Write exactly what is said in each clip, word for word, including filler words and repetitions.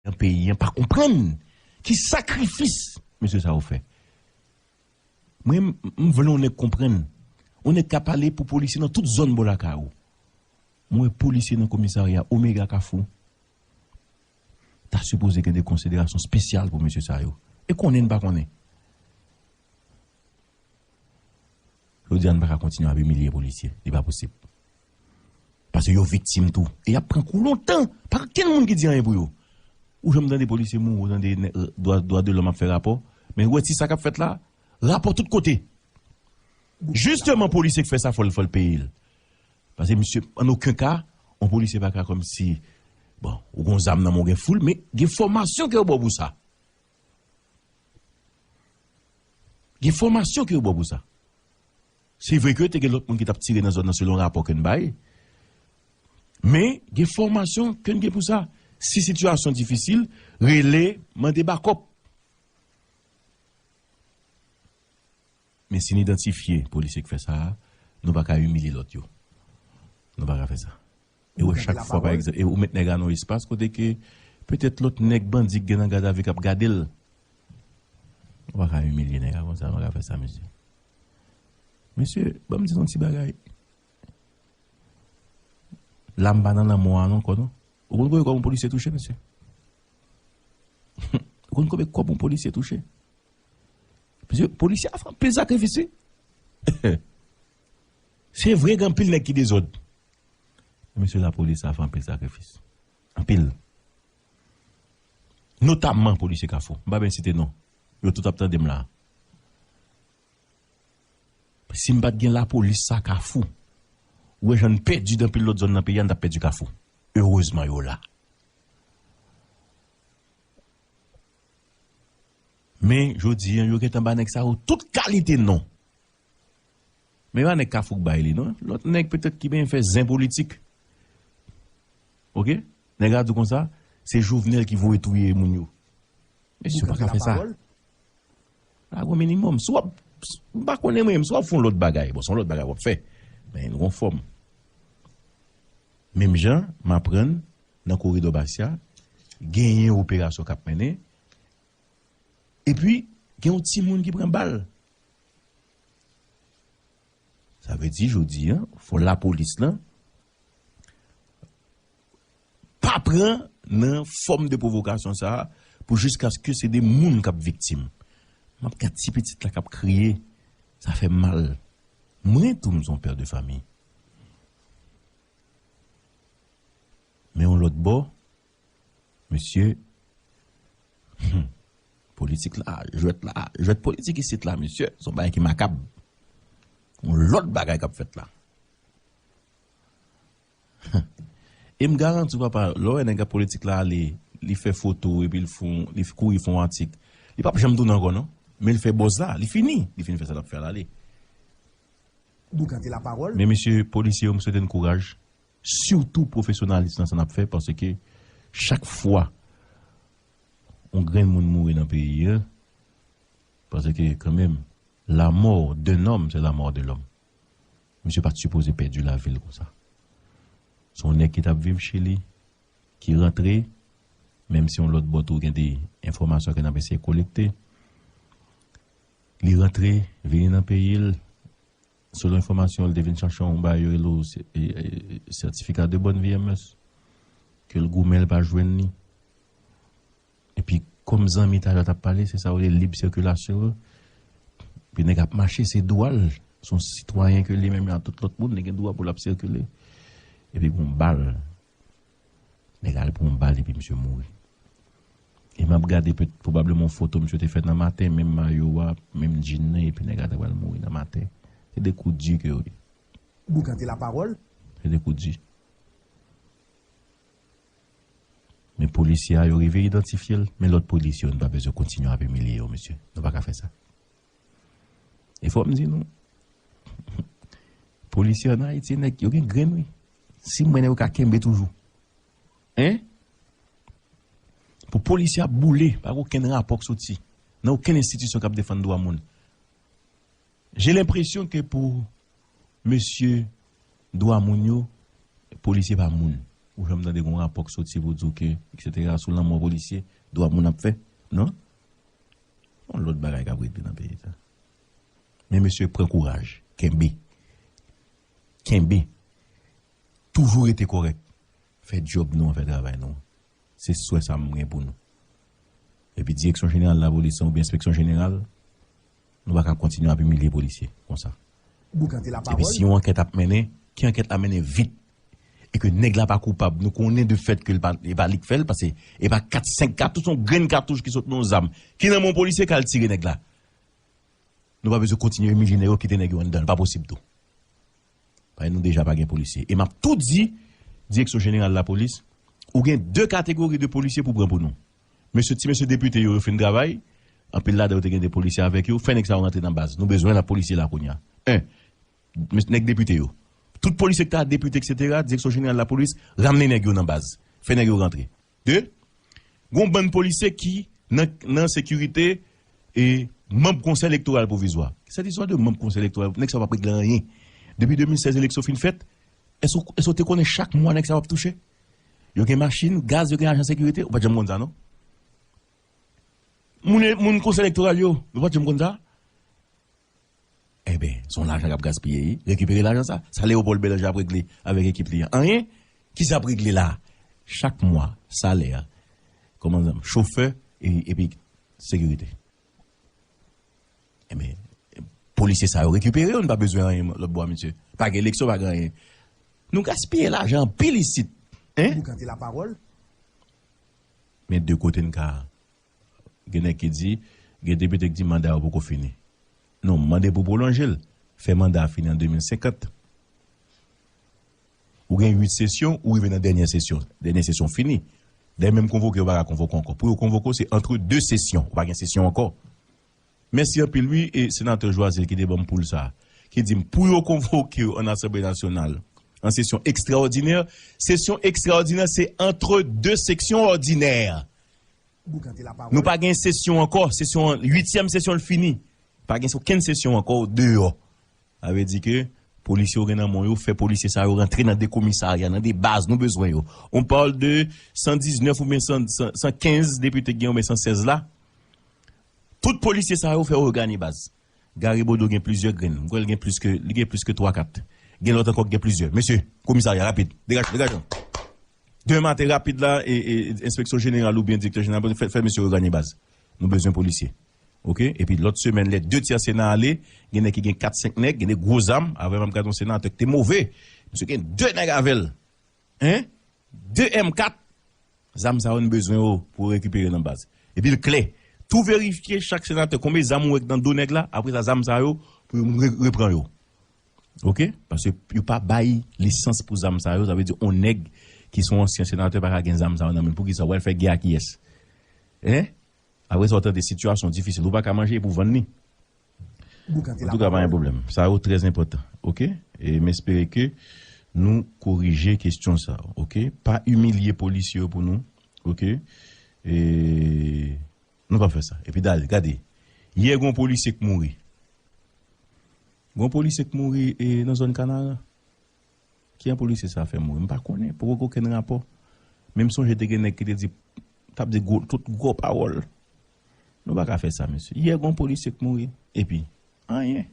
nan peyi an pa konprann ki sakrifis mesye sa yo fè. Mwen, m, m vle yon nèg konprann. Yon nèg ka pale pou polisye nan tout zòn bò lakay ou. Mwen, polisye nan komisarya Omega Kafou, ta sipoze gen de konsiderasyon espesyal pou mesye sa yo. E konnen n pa konnen. Jodi a, n pa ka kontinye ap imilye polisye. Li pa posib. Paske yo viktim tou. E y ap pran kou lontan. Pa gen moun ki di anyen pou yo. Ou janm tande polisye mouri, ou tande nè-, dwa, dwa de lòm ap fè rapò. Men ou wè ti sa k ap fèt la, rapò tout kote. Jisteman, polisye k fè sa, fò l, fò l peye l. Paske misye, an okenn ka, yon polisye pa ka kòmsi, bon, ou gon zam nan men w, gen foul, men gen fòmasyon ke yo ba w pou sa. Gen fòmasyon ke yo ba w pou sa. Se vre ke te gen lòt moun ki t ap tire nan zòn nan selon rapò ke n bay. Men, gen fòmasyon ke n gen pou sa. Si sitiyasyon difisil, rele, mande bakòp. Men si n idantifye polisye k fè sa a, nou pa ka imilye lòt yo. Nou pa ka fè sa. E wè, chak fwa, pa egzanp, e ou met nèg la nan yon espas kote ke petèt lòt nèg bandi k gen nan gadavi k ap gade l. Ou pa ka imilye nèg la konsa, ou pa ka fè sa, mesye. Mesye, ban m di nou yon ti bagay. Lam pa nan lanmò a non, ankò non. Ou konn konbyen kòb yon polisye touche, mesye? Ou konn konbyen kòb yon polisye touche? Mesye, polisye a fè anpil sakrifis, wi. Se vre, gen anpil nèg ki dezòd. Mesye, lapolis a fè anpil sakrifis. Anpil. Notamman polisye Kafou. M pa byen site non. Yo tout ap tande m la. Si m pa t gen lapolis sa Kafou, ou wè jan n pèdi nan anpil lòt zòn nan peyi a, n t ap pèdi Kafou. Erezman, yo la. Men, jodi a, yo gentan ba nèg sa yo tout kalite non. Men pa nèg Kafou k bay li, non. Lòt nèg petèt ki byen fè zen politik. Oke? Nèg la di konsa, se Jovenel ki voye touye moun yo. Mesye, ou pa ka fè sa. Lage yon minimòm. Si w ap, m pa konnen mwen, si w ap fè yon lòt bagay, bon, se yon lòt bagay w ap fè. Men nou gon fòm. Menm jan, m aprann nan koridò Basya, genyen operasyon k ap mennen. Epi, gen yon timoun ki pran bal. Sa vle di, jodi a, fò lapolis lan pa pran nan fòm de pwovokasyon sa a pou jiskaske se de moun k ap viktim. M ap gad ti pitit la k ap kriye, sa fè m mal. Mwen tou, m se yon pè de fanmi. Men yon lòt bò, mesye, hmm, politik la, jwèt la, jwèt politik isit la, mesye, se yon bagay ki makab. Yon lòt bagay k ap fèt la. E m garanti w, papa, lè w wè nèg ap politik la ale, li fè foto, epi l fon, li kouri fè yon atik, li p ap janm tounen ankò, non. Men l fè buzz la, li fini, li fin fè sa l ap fè a, l ale. Bougante lapawòl. Men mesye polisye yo, m swete n kouraj, sitou pwofesyonalis nan sa n ap fè, paske chak fwa yon grenn moun mouri nan peyi a, paske kanmenm, la mort d'un homme, c'est la mort de l'homme. Misye pa t sipoze pèdi lavi l konsa. Se yon nèg ki t ap viv Chili, ki rantre, menm si yon lòt bò tou gen de enfòmasyon ke n ap eseye kolekte. Li rantre, vini nan peyi l, selon enfòmasyon, li te vin chache yon bagay yo rele w se-, e, e, certificat de bonne vie et mœurs, ke l goumen, l pa jwenn li. Epi, kòm zanmi talè t ap pale, se sa yo rele lib sikilasyon an. Epi nèg ap mache, se dwa l. Se yon sitwayen ke li menm jan tout lòt moun, li gen dwa pou l ap sikile. Epi gon bal. Nèg al pran yon bal epi misye mouri. E m ap gade pwobableman yon foto misye te fè nan maten, menm mayo a, menm djin nan, epi nèg la ta pral mouri nan maten. Se de kou di ke yo ye. Bougante lapawòl. Se de kou di. Men polisye a, yo rive idantifye l, men lòt polisye yo, nou pa bezwen kontinye ap imilye yo, mesye. Nou pa ka fè sa. E fò m di nou, polisye ann Ayiti, nèg yo gen grenn, wi. Si m wè nèg yo ka kenbe toujou. Hein? Pou polisye ap boule, pa gen okenn rapò k soti nan okenn enstitisyon k ap defann dwa moun. J'ai l'impression que pou mesye dwa moun yo, polisye pa moun. Ou janm tande gen yon rapò k soti pou di w ke, etsetera, sou lanmò polisye, dwa moun ap fè? Non? Yon lòt bagay k ap regle nan peyi sa. Men mesye, pran kouraj. Kenbe. Kenbe. Toujou rete kòrèk. Fè djòb nou an, fè travay nou an. Se swè sa m gen pou nou. Epi Direksyon Jeneral Lapolis lan oubyen Enspeksyon Jeneral, nou pa ka kontinye ap imilye polisye konsa. Epi si yon ankèt ap mennen, ke ankèt la mennen vit. E ke nèg la pa koupab, nou konnen de fèt ke l pa, e pa li k fè l, paske e pa kat, senk katouch, yon grenn katouch ki sot nan yon zam, ki nan men yon polisye k al tire nèg la. Nou pa bezwen kontinye imilye nèg yo, kite nèg yo anndan, li pa posib tou. Paske nou deja pa gen polisye. E m ap tou di, Direksyon Jeneral Lapolis, ou gen de kategori de polisye pou pran pou nou. Mesye, ti mesye depite yo, yo fin travay, anpil ladan yo te gen de polisye avèk yo, fè nèg sa yo rantre nan baz. Nou bezwen la polisye la kounye a. En, mes- nèg depite yo. Tout polisye ki ta depite, etsetera, Direksyon Jeneral Lapolis, ramne nèg yo nan baz. Fè nèg yo rantre. De, gon bann polisye ki nan, nan sekirite e manm Konsèy Elektoral Pwovizwa. Sèt istwa de manm Konsèy Elektoral, nèg sa yo p ap regle anyen. Depi de mil sèz eleksyon fin fèt, èske, èske w te konnen chak mwa nèg sa yo ap touche? Yo gen machin, gaz, yo gen ajan sekirite, ou pa t janm konn sa, non? Moun, moun Konsèy Elektoral yo, yo pa t janm konn sa? Enben, se yon lajan k ap gaspiye, wi. Rekipere lajan sa. Sa Léopold Bélanger ap regle avèk ekip li an? Anyen. Kisa ap regle la? Chak mwa, salè, kòmandan, chofè, e, epi sekirite. Enben, polisye sa yo rekipere yo, nou pa bezwen anyen lòt bò a, mesye. Pa gen eleksyon, pa gen anyen. Nou gaspiye lajan anpil isit. En? Men de kote n ka Gen nèg ki di, gen depite ki di manda yo poko fini. Non, m mande pou pwolonje l. Fè manda a fini an de mil senkant. Ou gen uit sesyon, ou rive nan dènyè sesyon. Dènyè sesyon fini. Dayè menm konvoke, yo pa ka konvoke w ankò. Pou yo konvoke w, se antre de sesyon. Ou pa gen sesyon ankò. Mèsi anpil wi, e senatè Joazil ki te ban m poul sa. Ki di m, pou yo konvoke w an Asanble Nasyonal, an sesyon ekstraòdinè, sesyon ekstraòdinè se antre de sesyon òdinè. Nou pa gen sesyon ankò, sesyon, uityèm sesyon l fini. Pa gen okenn sesyon ankò, w deyò. Sa vle di ke polisye yo gen nan men yo, fè polisye sa yo rantre nan de komisarya, nan de baz, nou bezwen yo. On parle de san diznèf oubyen san, san, san kenz depite ki gen oubyen san sèz la. Tout polisye sa yo fè yo reganye baz. Gary Bodeau gen plizyè grenn. M kwè l gen plis ke, li gen plis ke twa, kat. Gen lòt ankò ki gen plizyè. Mesye, komisarya, rapid. Degaje, degaje. Demen maten, rapid la, e, e, enspeksyon jeneral oubyen direktè jeneral, fè, fè mesye yo reganye baz. Nou bezwen polisye. Oke? Epi lòt semèn, lè de tyè Sena ale, gen nèg ki gen kat, senk nèg, gen de gwo zam. Avè m ap gade yon senatè ki te move. Misye gen de nèg avè l. Hein? De M kat. Zam sa yo, n bezwen yo pou rekipere nan baz. Epi l klè. Tou verifye chak senatè, konbyen zam ou wè k nan do nèg la, apre sa, zam sa yo, pou yo re-, repran yo. Oke? Paske yo pa bay lisans pou zam sa yo, sa vle di, yon nèg ki se yon ansyen senatè pa ka gen zam sa yo nan men l. Poukisa? W al fè gè a kiyès? Hein? Apre sa, w tande sitiyasyon difisil, ou pa ka manje epi w vann li. Antouka, pa gen pwoblèm. Sa yo trè enpòtan, oke? E m espere ke nou korije kesyon sa, oke? Pa imilye polisye yo pou nou, oke? E nou pa fè sa. Epi dal, gade, yè gon polisye k mouri. Gon polisye k mouri, e, nan zòn Kanaran. Ki jan polisye sa fè mouri? M pa konnen, poko gen okenn rapò. Men m sonje te gen nèg ki te di, t ap di gwo, tout gwo pawòl. Nou pa ka fè sa, mesye. Yè gon polisye k mouri. Epi, anyen.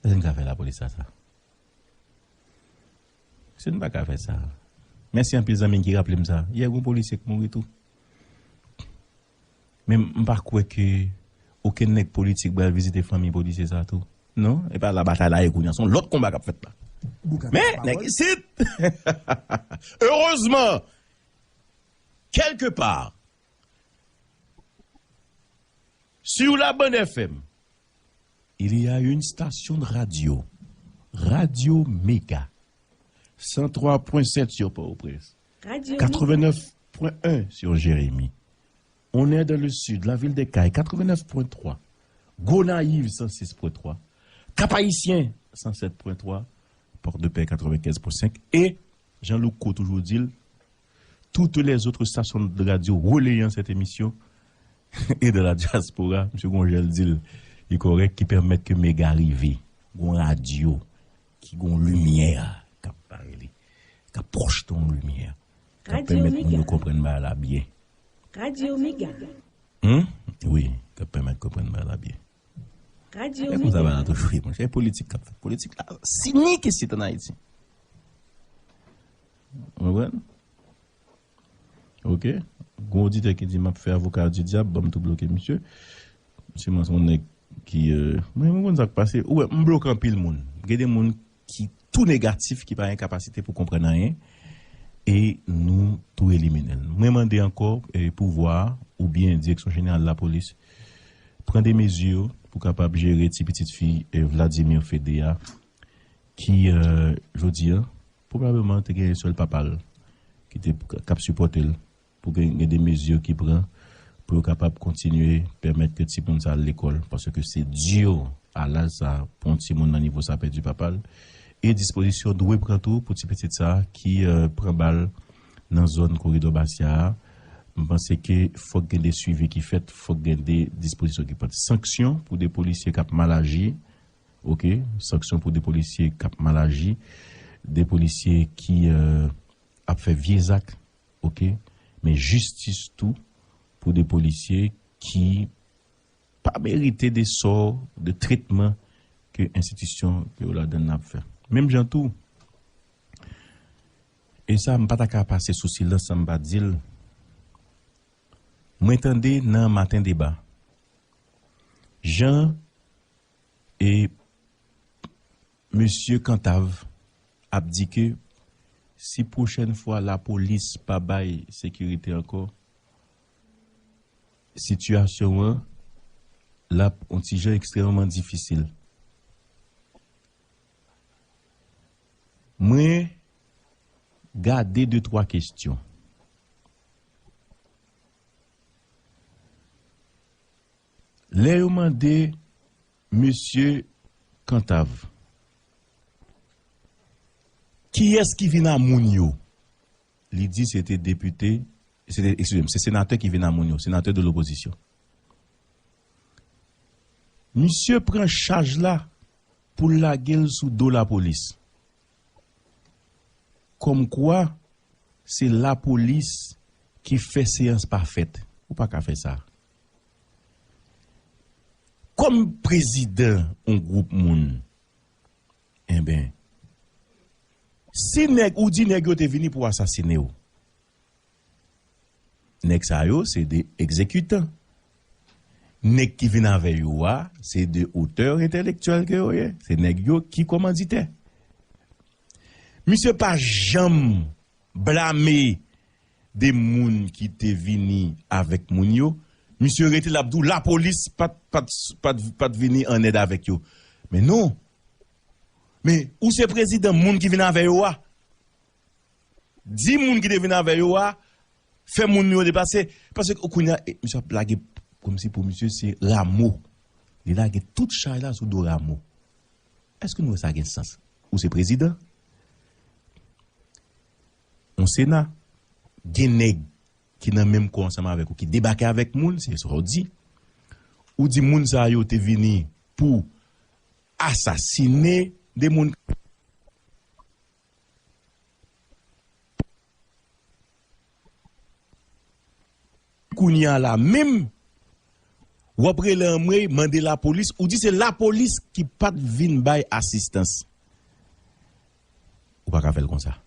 Èske n ka fè lapolis sa, sa? Mesye, n pa ka fè sa. Mèsi anpil zanmi m ki raple m sa. Yè gon polisye k mouri tou. Men m pa kwè ke okenn nèg politik pral vizite fanmi polisye sa tou. Non, e pa la batay la ye kounye a, se yon lòt konba k ap fèt la. Men, nèg isit, erezman, kèlkepa, sur la bande F M, il y a une station de radio, Radio Méga, cent trois point sept sur Port-au-Prince, quatre-vingt-neuf point un sur Jérémie. On est dans le sud, la ville des Cayes, quatre-vingt-neuf point trois, Gonayiv, cent six point trois, Cap-Haïtien, cent sept point trois, Port-de-Paix, quatre-vingt-quinze point cinq, et Jean-Loucou toujou di l, toutes les autres stations de radio relayant cette émission et de la diaspora, M. Gonjèl di l, li kòrèk, ki pèmèt ke Mega rive. Gon radyo ki gon limyè k ap bare li. k ap pwojte yon limyè, k ap pèmèt moun yo konprann bagay la byen. Radyo Mega. Hmm? Wi, k ap pèmèt konprann bagay la byen. Radyo Mega. E konsa bagay la toujou ye, monchè. E politik k ap fèt. Politik la sinik isit an Ayiti. Ou konprann? Ok. Gon oditè ki di, "M ap fè avoka di dyab, ban m tou bloke misye." Misye, mwen, se yon nèg ki, euh, mwen, mwen konn sa k pase. Ou wè, m bloke anpil moun. Gen de moun ki tou negatif, ki pa gen kapasite pou konprann anyen, e nou tou elimine l. Mwen mande ankò, eh, pouvwa a, oubyen Direksyon Jeneral Lapolis, pran de mezi pou kapab jere ti pitit fi, eh, Vladimir Fede a, ki, eh, jodi a, pwobableman te gen sèl papa l ki te, k ap sipòte l, pou gen, gen de mezi ki pran pou yo kapab kontinye pèmèt ke timoun sa al lekòl, paske se di a laj sa pou yon timoun nan nivo sa pèdi papa l. E dispozisyon dwe pran tou pou ti pitit sa ki, euh, pran bal nan zòn koridò Basya a. M panse ke fòk gen de swivi ki fèt, fòk gen de dispozisyon ki pran. Sanksyon pou de polisye k ap mal aji, ok? Sanksyon pou de polisye k ap mal aji, de polisye ki, euh, ap fè vye zak, ok? Men jistis tou pou de polisye ki pa merite de sò, de tretman ke enstitisyon ke yo ladan l ap fè. Menm jan tou, e sa, m pa ta ka pase sou silans san m pa di l, mwen tande nan Maten Deba, jan e mesye Cantave ap di ke si pwochèn fwa lapolis pa bay sekirite ankò, sitiyasyon an l ap yon ti jan ekstrèmman difisil. Mwen gade de twa kesyon. Lè yo mande mesye Cantave, kiyès ki vin a moun yo? Li di se te depite, se te, eskize m, se senatè ki vin a moun yo, senatè de lopozisyon. Misye pran chaj la pou l lage l sou do lapolis. Kòmkwa se lapolis ki fè seyans pa fèt. Ou pa ka fè sa. Kòm prezidan yon gwoup moun, enben, si nèg, ou di nèg yo te vini pou asasine w, nèg sa yo se de egzekitan. Nèg ki vin avè yo a, se de otè entèlektyèl ke yo ye. Se nèg yo ki kòmanditè. Misye pa janm blame de moun ki te vini avèk moun yo. Misye rete l ap di w lapolis pa t, pa t, pa t, pa t vini an èd avèk yo. Men non. Men ou se prezidan moun ki vin avè yo a. Di moun ki te vin avè yo a, fè moun yo deplase. Paske kounye a, e, misye ap lage kòmsi pou misye se Ramo. Li lage tout chay la sou do Ramo. Èske nou wè sa gen sans? Ou se prezidan? Yon sena, gen nèg ki nan menm kò ansanm avèk ou, ki debake avèk moun, se sa w di. Ou di moun sa yo te vini pou asasine de moun. Kounye a la menm, w ap rele anmwey, mande lapolis, ou di se lapolis ki pa t vin bay asistans. Ou pa ka fè l konsa.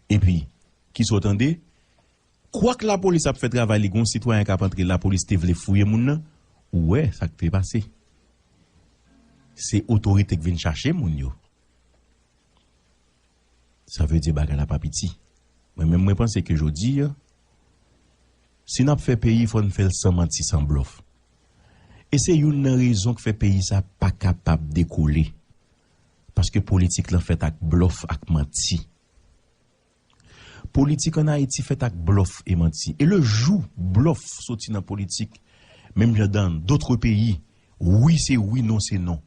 Epi, kisa w tande? Kwak lapolis ap fè travay li, gon sitwayen k ap antre, lapolis te vle fouye moun nan, ou wè sa k te pase. Se otorite k vin chache moun yo. Sa vle di bagay la pa piti. Mwen menm, mwen panse ke jodi a, si n ap fè peyi, fò n fè l san manti, san blòf. E se youn nan rezon k fè peyi sa pa kapab dekole. Paske politik lan fèt ak blòf, ak manti. Politik an Ayiti fèt ak blòf e manti. E le jou blòf soti nan politik, menm jan dans d'autres pays, wi se wi, non se non.